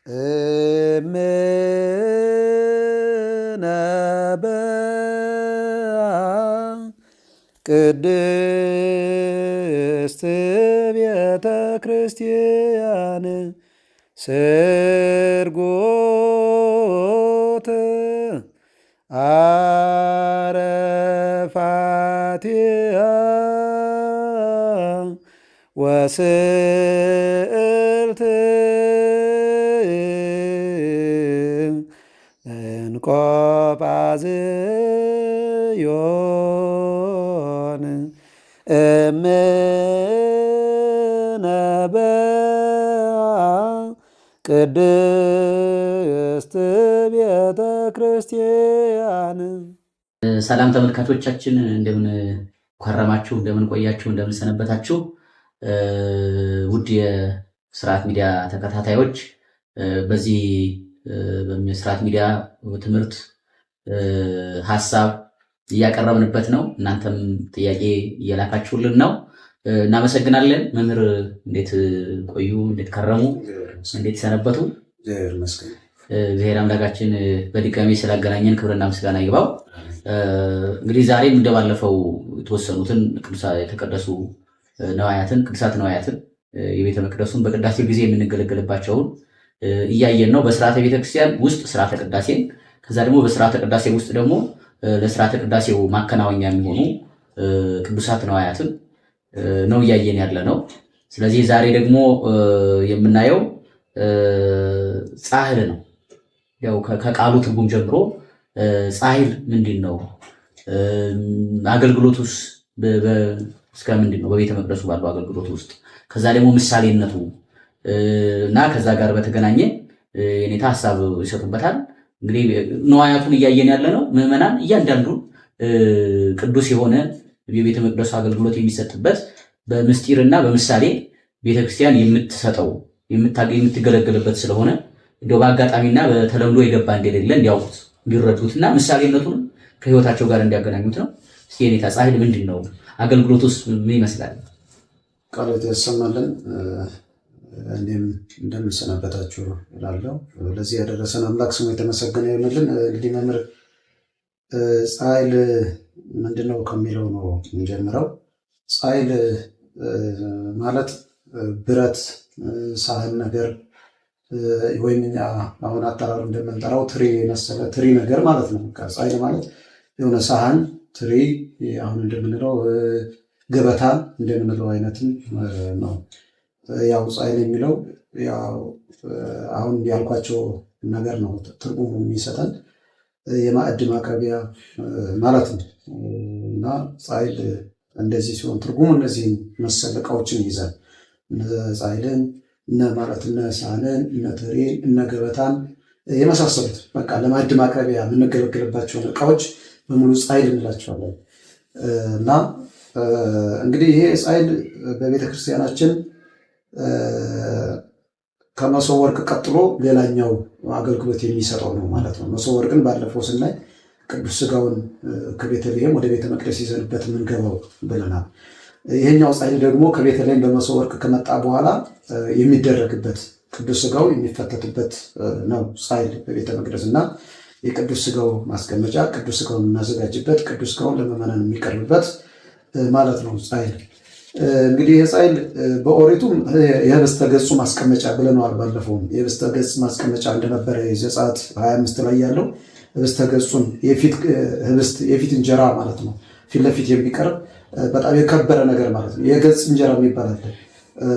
እምነ ቅድስት ቤተ ክርስቲያን ስርጉት አረፋቲያ ወስዕልት እንቆጳዝዮን እምነ ቅድስት ቤተ ክርስቲያን። ሰላም ተመልካቾቻችን፣ እንደምን ከረማችሁ፣ እንደምን ቆያችሁ፣ እንደምን ሰነበታችሁ? ውድ የስርዓት ሚዲያ ተከታታዮች፣ በዚህ በስርዓት ሚዲያ ትምህርት ሀሳብ እያቀረብንበት ነው። እናንተም ጥያቄ እየላካችሁልን ነው። እናመሰግናለን። መምህር እንዴት ቆዩ? እንዴት ከረሙ? እንዴት ሰነበቱ? እግዚአብሔር አምላካችን በድጋሚ ስላገናኘን ክብርና ምስጋና ይግባው። እንግዲህ ዛሬም እንደባለፈው የተወሰኑትን የተቀደሱ ነዋያትን፣ ቅዱሳት ነዋያትን፣ የቤተ መቅደሱን በቅዳሴ ጊዜ የምንገለገልባቸውን እያየን ነው። በስርዓተ ቤተክርስቲያን ውስጥ ስርዓተ ቅዳሴን፣ ከዛ ደግሞ በስርዓተ ቅዳሴ ውስጥ ደግሞ ለስርዓተ ቅዳሴው ማከናወኛ የሚሆኑ ቅዱሳት ነዋያትን ነው እያየን ያለ ነው። ስለዚህ ዛሬ ደግሞ የምናየው ጻሕል ነው። ያው ከቃሉ ትርጉም ጀምሮ ጻሕል ምንድን ነው? አገልግሎቱስ እስከ ምንድን ነው? በቤተ መቅደሱ ባለው አገልግሎት ውስጥ ከዛ ደግሞ ምሳሌነቱ እና ከዛ ጋር በተገናኘ የኔታ ሀሳብ ይሰጡበታል። እንግዲህ ነዋያቱን እያየን ያለ ነው። ምዕመናን እያንዳንዱን ቅዱስ የሆነ የቤተ መቅደሱ አገልግሎት የሚሰጥበት በምስጢርና በምሳሌ ቤተክርስቲያን የምትሰጠው የምትገለገልበት ስለሆነ እንደው በአጋጣሚና በተለምዶ የገባ እንደሌለ እንዲያውቁት፣ እንዲረዱትና ምሳሌነቱን ከህይወታቸው ጋር እንዲያገናኙት ነው። እስኪ የኔታ ጻሕል ምንድን ነው? አገልግሎቱስ ምን ይመስላል? ቃሎት ያሰማልን። እኔም እንደምንሰናበታችሁ እላለሁ። ለዚህ ያደረሰን አምላክ ስሙ የተመሰገነ ይሆንልን። እንግዲህ መምህር፣ ጻሕል ምንድነው ከሚለው ነው የምንጀምረው። ጻሕል ማለት ብረት ሳህን ነገር ወይም እኛ አሁን አጠራሩ እንደምንጠራው ትሪ የመሰለ ትሪ ነገር ማለት ነው። ጻሕል ማለት የሆነ ሳህን፣ ትሪ፣ አሁን እንደምንለው ገበታ እንደምንለው አይነትም ነው። ያው ጻሕል የሚለው ያው አሁን ያልኳቸው ነገር ነው ትርጉሙ የሚሰጠን፣ የማዕድ ማቅረቢያ ማለት ነው። እና ጻሕል እንደዚህ ሲሆን ትርጉሙ እነዚህን መሰል እቃዎችን ይይዛል። እነ ጻሕልን፣ እነ ማለት እነ ሳህንን፣ እነ ትሪን፣ እነ ገበታን የመሳሰሉት በቃ ለማዕድ ማቅረቢያ የምንገለገልባቸውን እቃዎች በሙሉ ጻሕል እንላቸዋለን። እና እንግዲህ ይሄ ጻሕል በቤተክርስቲያናችን ከመሶበ ወርቅ ቀጥሎ ሌላኛው አገልግሎት የሚሰጠው ነው ማለት ነው። መሶበ ወርቅን ባለፈው ስናይ ቅዱስ ስጋውን ከቤተልሔም ወደ ቤተ መቅደስ ይዘንበት የምንገባው ብለናል። ይሄኛው ጻሕል ደግሞ ከቤተልሔም በመሶበ ወርቅ ከመጣ በኋላ የሚደረግበት፣ ቅዱስ ስጋው የሚፈተትበት ነው ጻሕል በቤተ መቅደስ። እና የቅዱስ ስጋው ማስቀመጫ፣ ቅዱስ ስጋውን የምናዘጋጅበት፣ ቅዱስ ስጋውን ለምዕመናን የሚቀርብበት ማለት ነው ጻሕል። እንግዲህ ይህ ጻሕል በኦሪቱም የህብስተ ገጹ ማስቀመጫ ብለነዋል። ባለፈውም የህብስተ ገጽ ማስቀመጫ እንደነበረ ዘጸአት 25 ላይ ያለው ህብስተ ገጹን፣ የፊት እንጀራ ማለት ነው። ፊት ለፊት የሚቀርብ በጣም የከበረ ነገር ማለት ነው። የገጽ እንጀራ የሚባል አለ።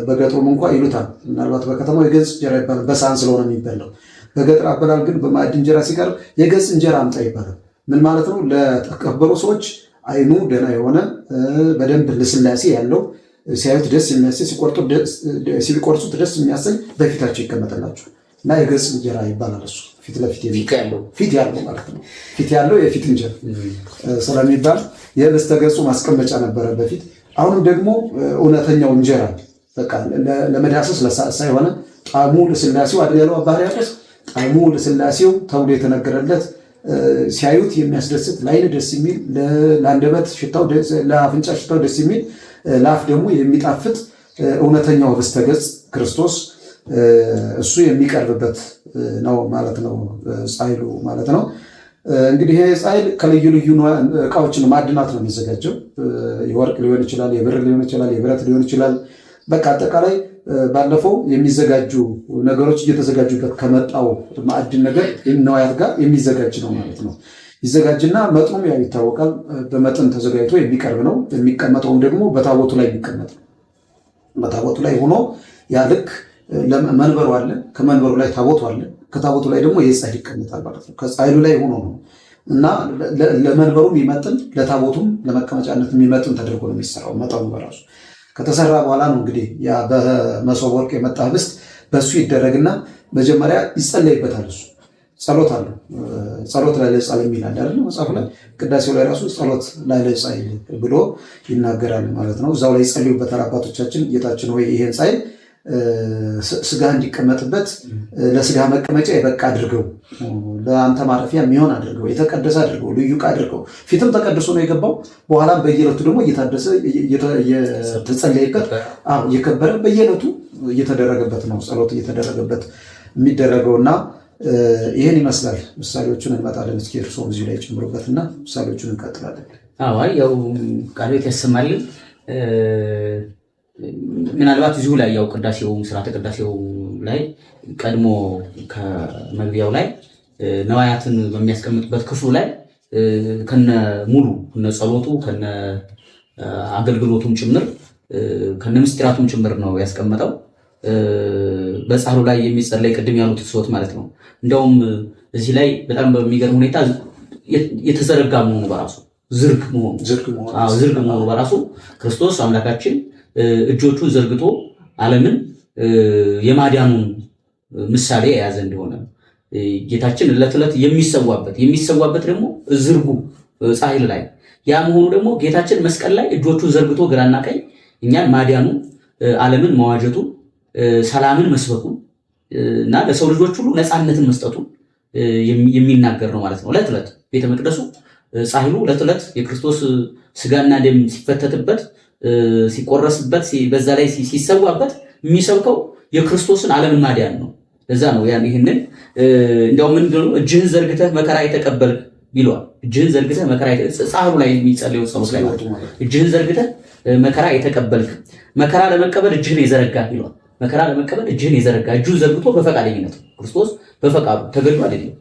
በገጠሩም እንኳ ይሉታል። ምናልባት በከተማው የገጽ እንጀራ ይባላል፣ በሳህን ስለሆነ የሚበላው። በገጠር አበላል ግን በማዕድ እንጀራ ሲቀርብ የገጽ እንጀራ አምጣ ይባላል። ምን ማለት ነው? ለተከበሩ ሰዎች አይኑ ደህና የሆነ፣ በደንብ ልስላሴ ያለው፣ ሲያዩት ደስ የሚያሰኝ፣ ሲቆርሱት ደስ የሚያሰኝ በፊታቸው ይቀመጥላቸዋል። እና የገጽ እንጀራ ይባላል። እሱ ፊት ለፊት ፊት ያለው ማለት ነው። ፊት ያለው የፊት እንጀራ ስለሚባል የህብስተ ገጹ ማስቀመጫ ነበረ በፊት። አሁንም ደግሞ እውነተኛው እንጀራ በቃ ለመዳሰስ ለሳሳ የሆነ፣ ጣዕሙ ልስላሴው አይደል ያለው አባ ሕርያቆስ፣ ጣዕሙ ልስላሴው ተብሎ የተነገረለት፣ ሲያዩት የሚያስደስት፣ ለአይን ደስ የሚል፣ ለአንደበት ሽታው፣ ለአፍንጫ ሽታው ደስ የሚል፣ ለአፍ ደግሞ የሚጣፍጥ እውነተኛው ህብስተ ገጽ ክርስቶስ እሱ የሚቀርብበት ነው ማለት ነው፣ ጻሕሉ ማለት ነው። እንግዲህ ይሄ ጻሕል ከልዩ ልዩ እቃዎችን ማዕድናት ነው የሚዘጋጀው። የወርቅ ሊሆን ይችላል፣ የብር ሊሆን ይችላል፣ የብረት ሊሆን ይችላል። በቃ አጠቃላይ ባለፈው የሚዘጋጁ ነገሮች እየተዘጋጁበት ከመጣው ማዕድን ነገር ነዋያት ጋር የሚዘጋጅ ነው ማለት ነው። ይዘጋጅና መጥኑም ያው ይታወቃል። በመጠን ተዘጋጅቶ የሚቀርብ ነው። የሚቀመጠውም ደግሞ በታቦቱ ላይ የሚቀመጥ ነው። በታቦቱ ላይ ሆኖ ያ ልክ መንበሩ አለ፣ ከመንበሩ ላይ ታቦቱ አለ፣ ከታቦቱ ላይ ደግሞ ይህ ጻሕል ይቀመጣል ማለት ነው። ከጻሕሉ ላይ ሆኖ ነው እና ለመንበሩ የሚመጥን ለታቦቱም ለመቀመጫነት የሚመጥን ተደርጎ ነው የሚሰራው። መጠኑ በራሱ ከተሰራ በኋላ ነው እንግዲህ ያ በመሶበ ወርቅ የመጣ ህብስት በእሱ ይደረግና መጀመሪያ ይጸለይበታል። እሱ ጸሎት አለው። ጸሎት ላይ ለጻል የሚል አለ አይደል? መጽሐፉ ላይ ቅዳሴው ላይ ራሱ ጸሎት ላይ ለጻል ብሎ ይናገራል ማለት ነው። እዛው ላይ ይጸልዩበታል አባቶቻችን። ጌታችን ሆይ ይሄን ጻሕል ስጋ እንዲቀመጥበት ለስጋ መቀመጫ የበቃ አድርገው፣ ለአንተ ማረፊያ የሚሆን አድርገው፣ የተቀደሰ አድርገው፣ ልዩ ዕቃ አድርገው። ፊትም ተቀድሶ ነው የገባው። በኋላም በየዕለቱ ደግሞ እየታደሰ እየተጸለየበት እየከበረ በየዕለቱ እየተደረገበት ነው ጸሎት እየተደረገበት የሚደረገው እና ይህን ይመስላል። ምሳሌዎቹን እንመጣለን። እስኪ እርስዎም እዚሁ ላይ ጨምሩበትና ምሳሌዎቹን እንቀጥላለን። አዎ ያው ቃለ ሕይወት ያሰማልን። ምናልባት እዚሁ ላይ ያው ቅዳሴው ስርዓተ ቅዳሴው ላይ ቀድሞ ከመግቢያው ላይ ነዋያትን በሚያስቀምጥበት ክፍሉ ላይ ከነ ሙሉ ከነ ጸሎቱ ከነ አገልግሎቱም ጭምር ከነ ምስጢራቱም ጭምር ነው ያስቀመጠው። በጻሕሉ ላይ የሚጸለይ ቅድም ያሉት ሰዎች ማለት ነው። እንደውም እዚህ ላይ በጣም በሚገርም ሁኔታ የተዘረጋ መሆኑ በራሱ ዝርግ መሆኑ በራሱ ክርስቶስ አምላካችን እጆቹን ዘርግቶ ዓለምን የማዳኑን ምሳሌ የያዘ እንደሆነ ጌታችን ዕለት ዕለት የሚሰዋበት ደግሞ ዝርጉ ጻሕል ላይ ያ መሆኑ ደግሞ ጌታችን መስቀል ላይ እጆቹን ዘርግቶ ግራና ቀኝ እኛን ማዳኑ ዓለምን መዋጀቱ ሰላምን መስበኩ እና ለሰው ልጆች ሁሉ ነፃነትን መስጠቱ የሚናገር ነው ማለት ነው። ዕለት ዕለት ቤተ መቅደሱ ጻሕሉ ዕለት ዕለት የክርስቶስ ስጋና ደም ሲፈተትበት ሲቆረስበት በዛ ላይ ሲሰዋበት የሚሰብከው የክርስቶስን ዓለምን ማዳን ነው። ለዛ ነው ያን ይህንን እንደው ምንድነው እጅህን ዘርግተህ መከራ የተቀበልክ ይለዋል። እጅህን ዘርግተህ መከራ ጻሕሉ ላይ የሚጸልየው ጸሎት ላይ ማለት እጅህን ዘርግተህ መከራ የተቀበልክ መከራ ለመቀበል እጅህን የዘረጋ ይለዋል። መከራ ለመቀበል እጅህን የዘረጋ እጁን ዘርግቶ በፈቃደኝነቱ ክርስቶስ በፈቃዱ ተገዶ አይደለም።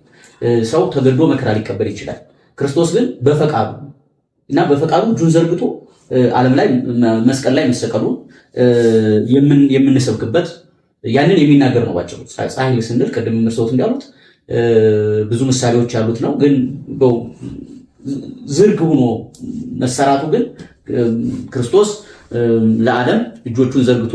ሰው ተገዶ መከራ ሊቀበል ይችላል። ክርስቶስ ግን በፈቃዱ እና በፈቃዱ እጁን ዘርግቶ ዓለም ላይ መስቀል ላይ መሰቀሉን የምንሰብክበት ያንን የሚናገር ነው። ባጭሩ ጻሕል ስንል ቅድም እርስዎት እንዳሉት ብዙ ምሳሌዎች ያሉት ነው። ግን ዝርግ ሆኖ መሰራቱ ግን ክርስቶስ ለዓለም እጆቹን ዘርግቶ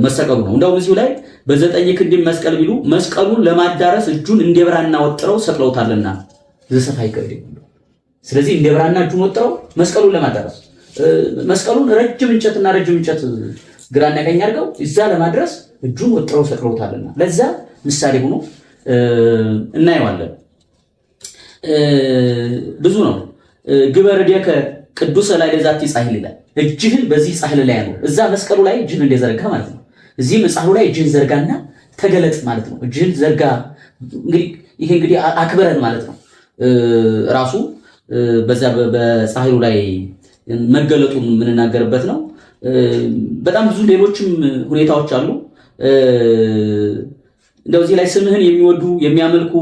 መሰቀሉ ነው። እንደውም እዚሁ ላይ በዘጠኝ ክንድ መስቀል ቢሉ መስቀሉን ለማዳረስ እጁን እንደ ብራና ወጥረው ሰቅለውታልና ዘሰፋ ይከብድ። ስለዚህ እንደ ብራና እጁን ወጥረው መስቀሉን ለማዳረስ መስቀሉን ረጅም እንጨትና ረጅም እንጨት ግራና ቀኝ አድርገው እዛ ለማድረስ እጁን ወጥረው ሰቅለውታልና ለዛ ምሳሌ ሆኖ እናየዋለን። ብዙ ነው። ግበር እዴከ ቅዱሰ ላይ ለዛቲ ጻሕል ይላል። እጅህን በዚህ ጻሕል ላይ አኑር። እዛ መስቀሉ ላይ እጅህን እንደዘረጋ ማለት ነው። እዚህም ጻሕሉ ላይ እጅህን ዘርጋና ተገለጥ ማለት ነው። እጅህን ዘርጋ እንግዲህ ይሄ እንግዲህ አክብረን ማለት ነው። ራሱ በዛ በጻሕሉ ላይ መገለጡን የምንናገርበት ነው። በጣም ብዙ ሌሎችም ሁኔታዎች አሉ። እንደው እዚህ ላይ ስምህን የሚወዱ የሚያመልኩ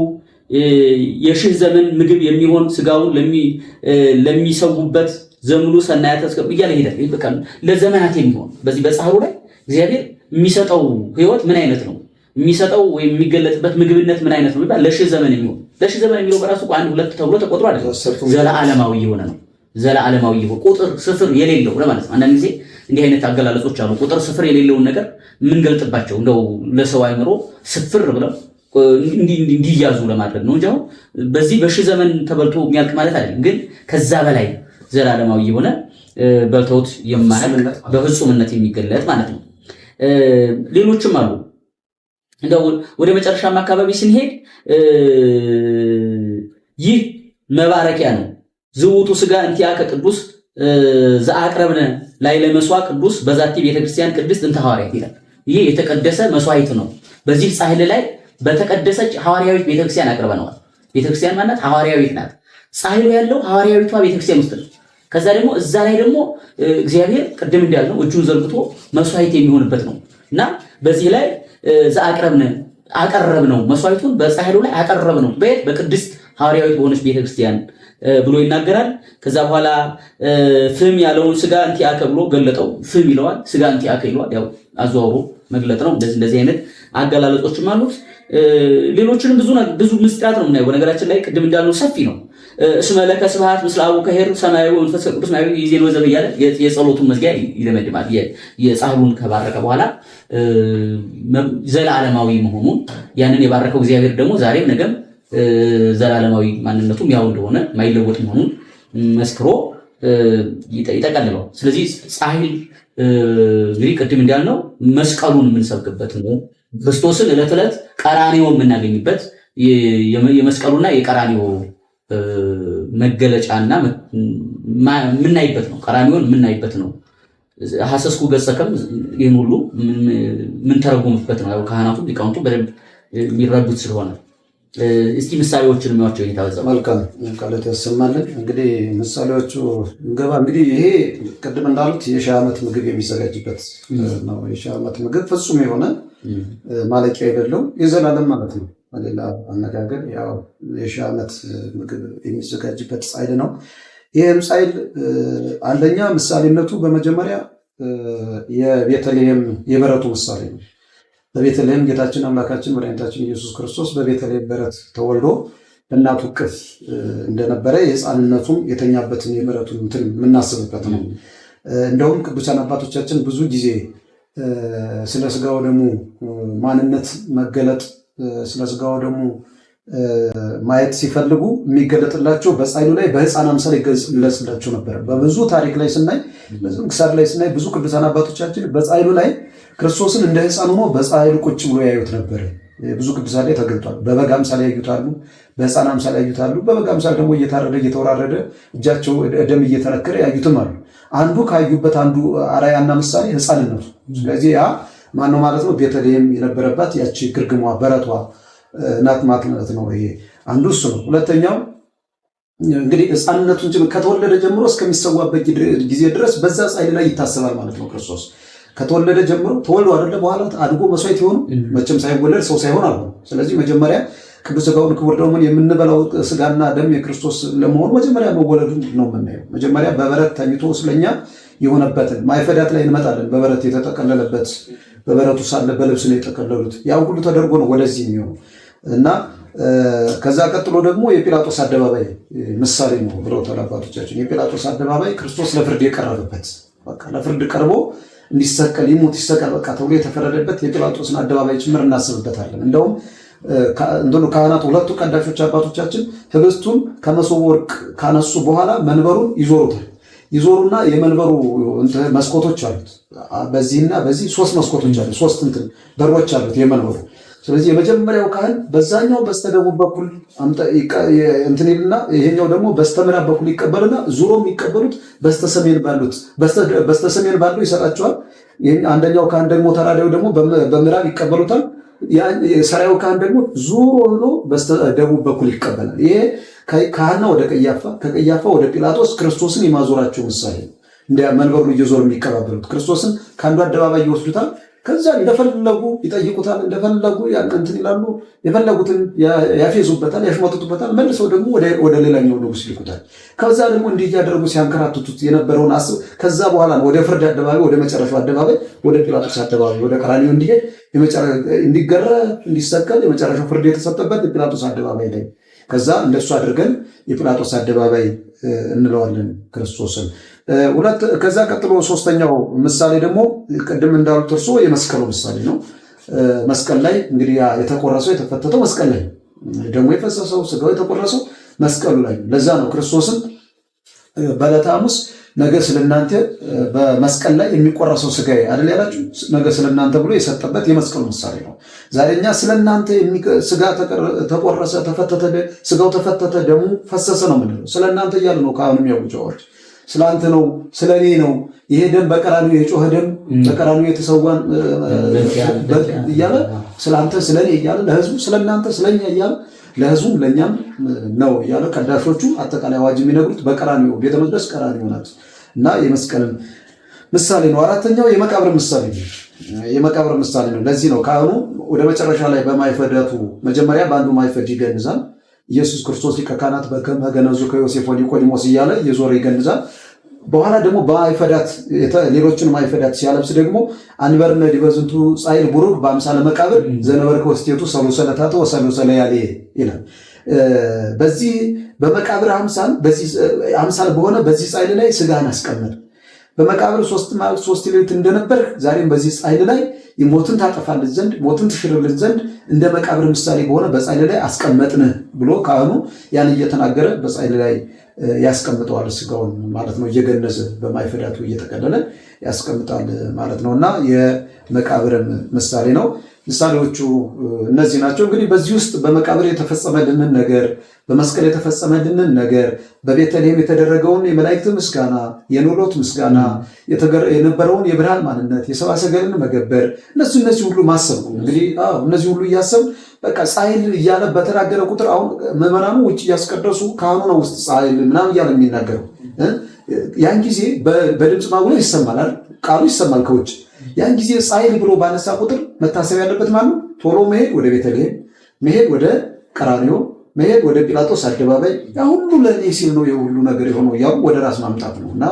የሺህ ዘመን ምግብ የሚሆን ስጋውን ለሚሰውበት ዘምሉ ሰናያተ እያለ ይሄዳል። በቃ ለዘመናት የሚሆን በዚህ በጻሕሉ ላይ እግዚአብሔር የሚሰጠው ሕይወት ምን አይነት ነው የሚሰጠው ወይም የሚገለጥበት ምግብነት ምን አይነት ነው ይባል ለሺህ ዘመን የሚሆን ለሺህ ዘመን የሚለው በራሱ አንድ ሁለት ተብሎ ተቆጥሮ አይደለም። ዘለዓለማዊ የሆነ ነው። ዘለዓለማዊ የሆነ ቁጥር ስፍር የሌለው ለማለት ነው። አንዳንድ ጊዜ እንዲህ አይነት አገላለጾች አሉ። ቁጥር ስፍር የሌለውን ነገር የምንገልጥባቸው እንደው ለሰው አይምሮ ስፍር ብለው እንዲያዙ ለማድረግ ነው እንጂ አሁን በዚህ በሺህ ዘመን ተበልቶ የሚያልቅ ማለት አይደለም። ግን ከዛ በላይ ዘላለማዊ የሆነ በልተውት የማያልቅ በፍጹምነት የሚገለጥ ማለት ነው። ሌሎችም አሉ። እንደው ወደ መጨረሻም አካባቢ ስንሄድ ይህ መባረኪያ ነው። ዝውቱ ስጋ እንቲአከ ቅዱስ ዘአቅረብነ ላይ ለመስዋ ቅዱስ በዛቲ ቤተክርስቲያን ቅድስት እንተ ሐዋርያት ይላል። ይህ የተቀደሰ መስዋዕት ነው። በዚህ ጻሕል ላይ በተቀደሰች ሐዋርያዊት ቤተክርስቲያን አቅርበነዋል። ቤተክርስቲያን ማናት? ሐዋርያዊት ናት። ጻሕሉ ያለው ሐዋርያዊቷ ቤተክርስቲያን ውስጥ ነው። ከዛ ደግሞ እዛ ላይ ደግሞ እግዚአብሔር ቅድም እንዳልነው እጁን ዘርግቶ መስዋዕት የሚሆንበት ነው እና በዚህ ላይ ዘአቅረብነ አቀረብነው መስዋዕቱን በጻሕሉ ላይ አቀረብነው በየት በቅድስት ሐዋርያዊት በሆነች ቤተክርስቲያን ብሎ ይናገራል። ከዛ በኋላ ፍም ያለውን ስጋ እንቲአከ ብሎ ገለጠው። ፍም ይለዋል፣ ስጋ እንቲአከ ይለዋል። ያው አዘዋውሮ መግለጥ ነው። እንደዚህ እንደዚህ አይነት አገላለጾችም አሉት። ሌሎችንም ብዙ ብዙ ምስጢራት ነው የምናየው። በነገራችን ላይ ቅድም እንዳልነው ሰፊ ነው። እስመ ለከ ስብሐት ምስለ አቡከ ኄር ሰማያዊ ወመንፈስ ቅዱስ ማያዊ ይዜን ወዘብ እያለ የጸሎቱን መዝጊያ ይደመድማል። የጻሕሉን ከባረከ በኋላ ዘላለማዊ መሆኑን ያንን የባረከው እግዚአብሔር ደግሞ ዛሬም ነገም ዘላለማዊ ማንነቱም ያው እንደሆነ ማይለወጥ መሆኑን መስክሮ ይጠቀልለዋል። ስለዚህ ጻሕል እንግዲህ ቅድም እንዳልነው መስቀሉን የምንሰብክበት ነው። ክርስቶስን ዕለት ዕለት ቀራንዮ የምናገኝበት የመስቀሉና የቀራንዮ መገለጫና የምናይበት ነው። ቀራንዮን የምናይበት ነው። ሐሰስኩ ገጸከም ይህን ሁሉ የምንተረጉምበት ነው። ካህናቱ ሊቃውንቱ በደንብ የሚረዱት ስለሆነ እስቲ ምሳሌዎችን የሚዋቸው ይታበዛ። መልካም ቃለት ያሰማልን። እንግዲህ ምሳሌዎቹ እንገባ። እንግዲህ ይሄ ቅድም እንዳሉት የሺህ ዓመት ምግብ የሚዘጋጅበት ነው። የሺህ ዓመት ምግብ ፍጹም የሆነ ማለቂያ የሌለው የዘላለም ማለት ነው። በሌላ አነጋገር ያው የሺህ ዓመት ምግብ የሚዘጋጅበት ጻሕል ነው። ይህም ጻሕል አንደኛ ምሳሌነቱ በመጀመሪያ የቤተልሔም የበረቱ ምሳሌ ነው። በቤተልሔም ጌታችን አምላካችን መድኃኒታችን ኢየሱስ ክርስቶስ በቤተልሔም በረት ተወልዶ በእናቱ እቅፍ እንደነበረ የሕፃንነቱም የተኛበትን የበረቱን እንትን የምናስብበት ነው። እንደውም ቅዱሳን አባቶቻችን ብዙ ጊዜ ስለ ስጋው ደሙ ማንነት መገለጥ ስለ ስጋው ደሙ ማየት ሲፈልጉ የሚገለጥላቸው በጻሕሉ ላይ በሕፃን አምሳል ይገለጽላቸው ነበር። በብዙ ታሪክ ላይ ስናይ፣ በስንክሳር ላይ ስናይ ብዙ ቅዱሳን አባቶቻችን በጻሕሉ ላይ ክርስቶስን እንደ ሕፃን ሆኖ በጻሕሉ ቁጭ ብሎ ያዩት ነበር። ብዙ ቅዱሳን ላይ ተገልጧል። በበግ አምሳል ያዩታሉ፣ በሕፃን አምሳል ያዩታሉ። በበግ አምሳል ደግሞ እየታረደ እየተወራረደ እጃቸው ደም እየተነከረ ያዩትም አሉ። አንዱ ካዩበት አንዱ አርአያና ምሳሌ ሕፃንነቱ። ስለዚህ ያ ማነው ማለት ነው? ቤተልሔም የነበረባት ያቺ ግርግሟ በረቷ ናት ማለት ነው። ይሄ አንዱ እሱ ነው። ሁለተኛው እንግዲህ ሕፃንነቱን ከተወለደ ጀምሮ እስከሚሰዋበት ጊዜ ድረስ በዛ ጻሕል ላይ ይታሰባል ማለት ነው። ክርስቶስ ከተወለደ ጀምሮ ተወልዶ አይደለ በኋላ አድጎ መስዋዕት የሆኑ መቼም ሳይወለድ ሰው ሳይሆን አልሆነ። ስለዚህ መጀመሪያ ቅዱስ ሥጋውን ክቡር ደሙን የምንበላው ስጋና ደም የክርስቶስ ለመሆኑ መጀመሪያ መወለዱን ነው የምናየው። መጀመሪያ በበረት ተኝቶ ስለኛ የሆነበትን ማይፈዳት ላይ እንመጣለን። በበረት የተጠቀለለበት በበረቱ ሳለ በልብስ ነው የጠቀለሉት። ያ ሁሉ ተደርጎ ነው ወደዚህ የሚሆነው እና ከዛ ቀጥሎ ደግሞ የጲላጦስ አደባባይ ምሳሌ ነው ብለውታል አባቶቻችን። የጲላጦስ አደባባይ ክርስቶስ ለፍርድ የቀረበበት በቃ ለፍርድ ቀርቦ እንዲሰቀል ይሙት ይሰቀል በቃ ተብሎ የተፈረደበት የጲላጦስን አደባባይ ጭምር እናስብበታለን። እንደውም ካህናት ሁለቱ ቀዳሾች አባቶቻችን ህብስቱን ከመሶበ ወርቅ ካነሱ በኋላ መንበሩን ይዞሩታል። ይዞሩና የመንበሩ መስኮቶች አሉት። በዚህና በዚህ ሶስት መስኮቶች አሉት። ሶስት እንትን በሮች አሉት የመንበሩ። ስለዚህ የመጀመሪያው ካህን በዛኛው በስተደቡብ በኩል እንትን ይልና ይሄኛው ደግሞ በስተምዕራብ በኩል ይቀበልና ዙሮ የሚቀበሉት በስተሰሜን ባሉት በስተሰሜን ባለው ይሰጣቸዋል። አንደኛው ካህን ደግሞ ተራዳዩ ደግሞ በምዕራብ ይቀበሉታል። ሰራዩ ካህን ደግሞ ዙሮ ብሎ በስተደቡብ በኩል ይቀበላል። ይሄ ከሐና ወደ ቀያፋ፣ ከቀያፋ ወደ ጲላጦስ ክርስቶስን የማዞራቸው ምሳሌ ነው። እንደ መንበሩ እየዞሩ የሚቀባበሉት ክርስቶስን ከአንዱ አደባባይ ይወስዱታል። ከዛ እንደፈለጉ ይጠይቁታል፣ እንደፈለጉ እንትን ይላሉ፣ የፈለጉትን ያፌዙበታል፣ ያሽሟጥጡበታል። መልሰው ደግሞ ወደ ሌላኛው ንጉስ ይልኩታል። ከዛ ደግሞ እንዲህ እያደረጉ ሲያንከራትቱት የነበረውን አስብ። ከዛ በኋላ ወደ ፍርድ አደባባይ፣ ወደ መጨረሻው አደባባይ፣ ወደ ጲላጦስ አደባባይ፣ ወደ ቀራንዮ እንዲሄድ እንዲገረፍ፣ እንዲሰቀል የመጨረሻው ፍርድ የተሰጠበት የጲላጦስ አደባባይ ላይ ከዛ እንደሱ አድርገን የጲላጦስ አደባባይ እንለዋለን ክርስቶስን። ሁለት ከዛ ቀጥሎ ሶስተኛው ምሳሌ ደግሞ ቅድም እንዳሉት እርሶ የመስቀሉ ምሳሌ ነው። መስቀል ላይ እንግዲህ የተቆረሰው የተፈተተው መስቀል ላይ ደግሞ የፈሰሰው ስጋው የተቆረሰው መስቀሉ ላይ ነው። ለዛ ነው ክርስቶስን በዕለተ ሐሙስ ነገ ስለእናንተ በመስቀል ላይ የሚቆረሰው ስጋዬ አይደል ያላችሁ፣ ነገ ስለእናንተ ብሎ የሰጠበት የመስቀሉ ምሳሌ ነው። ዛሬ እኛ ስለእናንተ ስጋ ተቆረሰ፣ ተፈተተ፣ ስጋው ተፈተተ፣ ደሙ ፈሰሰ ነው የምንለው። ስለእናንተ እያሉ ነው ካህኑ የሚያውጀው። ስለ አንተ ነው፣ ስለ እኔ ነው፣ ይሄ ደም በቀራንዮ የጮኸ ደም በቀራንዮ የተሰዋን እያለ ስለ አንተ ስለ እኔ እያለ ለህዝቡ ስለ እናንተ ስለኛ እያለ ለህዝቡም ለእኛም ነው እያለ ቀዳሾቹ አጠቃላይ አዋጅ የሚነግሩት በቀራንዮ ቤተ መቅደስ ቀራንዮ ናት እና የመስቀልን ምሳሌ ነው። አራተኛው የመቃብር ምሳሌ ነው። የመቃብር ምሳሌ ነው። ለዚህ ነው ካህኑ ወደ መጨረሻ ላይ በማይፈደቱ መጀመሪያ በአንዱ ማይፈድ ይገንዛል። ኢየሱስ ክርስቶስ ሊቀ ካህናት በመገነዙ ከዮሴፍ ወኒቆዲሞስ እያለ እየዞረ ይገንዛል። በኋላ ደግሞ በማይፈዳት ሌሎችን ማይፈዳት ሲያለብስ ደግሞ አንበርነ ዲበ ዝንቱ ጻይል ቡሩክ በአምሳለ መቃብር ዘነበርከ ውስቴቱ ሰሉሰ ለታተ ወሰሉሰ ለያሌ ይላል። በዚህ በመቃብር አምሳል አምሳል በሆነ በዚህ ጻይል ላይ ስጋህን አስቀመጥ። በመቃብር 3 መዓልት 3 ሌሊት እንደነበር ዛሬም በዚህ ጻይል ላይ ሞትን ታጠፋልን ዘንድ ሞትን ትሽርልን ዘንድ እንደ መቃብር ምሳሌ በሆነ በጻይል ላይ አስቀመጥንህ ብሎ ካህኑ ያን እየተናገረ በጻይል ላይ ያስቀምጠዋል ስጋውን ማለት ነው። እየገነዘ በማይፈዳቱ እየጠቀለለ ያስቀምጣል ማለት ነው እና የመቃብርም ምሳሌ ነው። ምሳሌዎቹ እነዚህ ናቸው። እንግዲህ በዚህ ውስጥ በመቃብር የተፈጸመልንን ነገር፣ በመስቀል የተፈጸመልንን ነገር፣ በቤተልሔም የተደረገውን የመላእክት ምስጋና፣ የኖሎት ምስጋና፣ የነበረውን የብርሃን ማንነት፣ የሰብአ ሰገልን መገበር፣ እነዚህ ሁሉ ማሰብ ነው። እንግዲህ እነዚህ ሁሉ እያሰብ በቃ ጻይል እያለ በተናገረ ቁጥር አሁን ምዕመናኑ ውጭ እያስቀደሱ ካህኑ ነው ውስጥ ጻይል ምናምን እያለ የሚናገረው ያን ጊዜ በድምፅ ማጉያ ይሰማል አይደል? ቃሉ ይሰማል ከውጭ። ያን ጊዜ ጻይል ብሎ ባነሳ ቁጥር መታሰብ ያለበት ማለት ነው ቶሎ መሄድ ወደ ቤተልሔም፣ መሄድ ወደ ቀራንዮ፣ መሄድ ወደ ጲላጦስ አደባባይ፣ ያ ሁሉ ለእኔ ሲል ነው የሁሉ ነገር የሆነው እያሉ ወደ ራስ ማምጣት ነው እና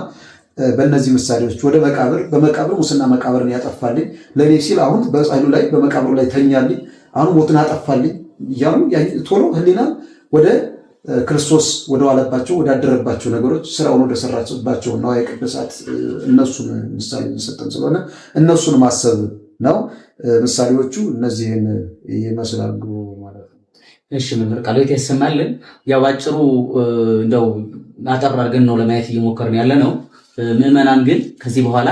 በእነዚህ ምሳሌዎች ወደ መቃብር፣ በመቃብር ሙስና መቃብርን ያጠፋልኝ ለእኔ ሲል አሁን በጻይሉ ላይ በመቃብሩ ላይ ተኛልኝ፣ አሁን ሞትን አጠፋልኝ እያሉ ቶሎ ህሊና ወደ ክርስቶስ ወደዋለባቸው ወዳደረባቸው ነገሮች ስራውን ወደሰራባቸው ነዋየ ቅድሳት እነሱን ምሳሌ የሚሰጠን ስለሆነ እነሱን ማሰብ ነው። ምሳሌዎቹ እነዚህን ይመስላሉ ማለት ነው። እሺ መምህር ቃለ ሕይወት ያሰማልን። ያው ባጭሩ እንደው አጠር አድርገን ነው ለማየት እየሞከርን ያለ ነው። ምዕመናን ግን ከዚህ በኋላ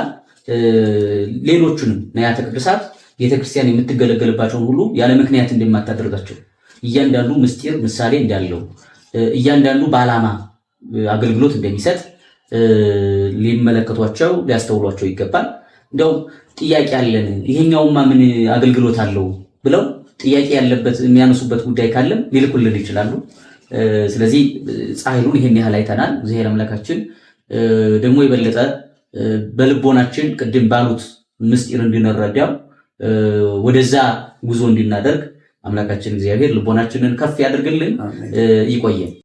ሌሎቹንም ንዋያተ ቅድሳት ቤተክርስቲያን የምትገለገልባቸውን ሁሉ ያለ ምክንያት እንደማታደርጋቸው እያንዳንዱ ምስጢር ምሳሌ እንዳለው እያንዳንዱ በዓላማ አገልግሎት እንደሚሰጥ ሊመለከቷቸው ሊያስተውሏቸው ይገባል። እንደው ጥያቄ አለን ይሄኛውማ ምን አገልግሎት አለው ብለው ጥያቄ ያለበት የሚያነሱበት ጉዳይ ካለም ሊልኩልን ይችላሉ። ስለዚህ ጻሕሉን ይሄን ያህል አይተናል። እግዚአብሔር አምላካችን ደግሞ የበለጠ በልቦናችን ቅድም ባሉት ምስጢር እንድንረዳው ወደዛ ጉዞ እንድናደርግ አምላካችን እግዚአብሔር ልቦናችንን ከፍ ያደርግልን። ይቆየን።